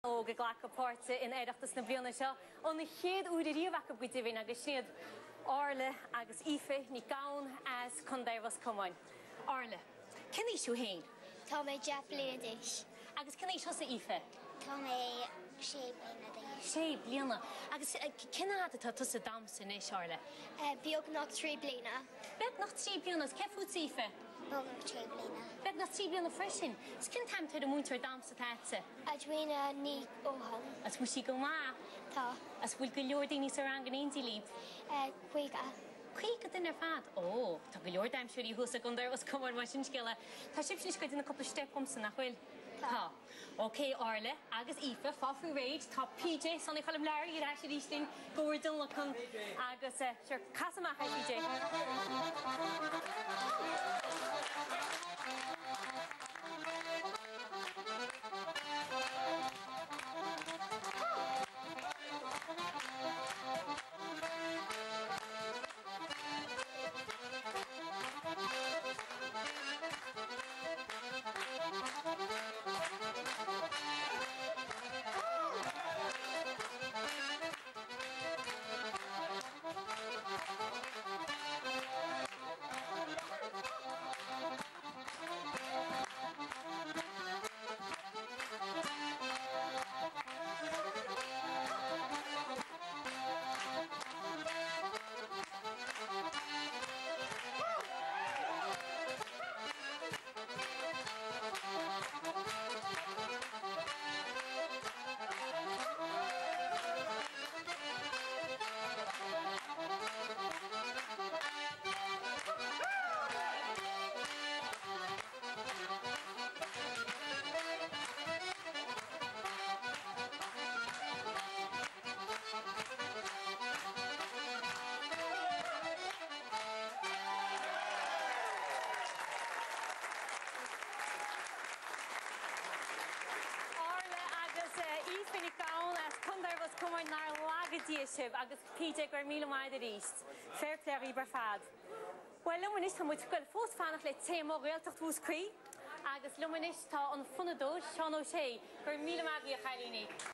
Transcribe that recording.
Óg ag glacadh páirte in Oireachtas na bliana seo, an chéad uair ariamh acu go deimhin agus sin iad Orla agus Aoife Nic Gabhann as Contae Ros Comáin. Orla, cén aois thú féin? Tá mé 10 bliana d'aois. Agus cén aois thusa, Aoife? Tá mé sé bliana d'aois. Sé bliana. Agus cén fhad atá tusa ag damhsa anois, Orla? Beagnach 3 bliana. Beagnach 3 bliana. Agus cé fútsa, Aoife? Beagnach 3 bliana. Beagnach 3 bliana freisin. Agus cén t-ainm atá ar an múinteoir damhsa atá agatsa? Edwina Ní Eoghain. Agus bhfuil sí go maith? Tá. Agus bhfuil go leor daoine sa rang in éindí libh? 50. 50 duine ar fad? Ó, tá go leor damhsóirí thuas i gContae Ros Comáin mar sin scéal é. Tá sibhse anois ag déanamh cúpla steip dhomsa, nach bhfuil? Tá. Ok, Orla agus Aoife, fáil faoi réidh, tá PJ, Sonny Choilm Learaí ar ais arís linn do bhur dtionlacan agus, sure, cas amach é PJ. Orla agus Aoife Nic Gabhann as Contae Ros Comáin nár laga Dia sibh agus PJ go raibh míle maith agat arís. Fair play dhaoibh ar fad. Bhuel liom anois tá muid ag goil fós fanacht le téama Ghaeltacht Mhúscraí agus liom anois tá an fonnadóir Seán Ó Sé. Go raibh míle maith agaibh a chailíní.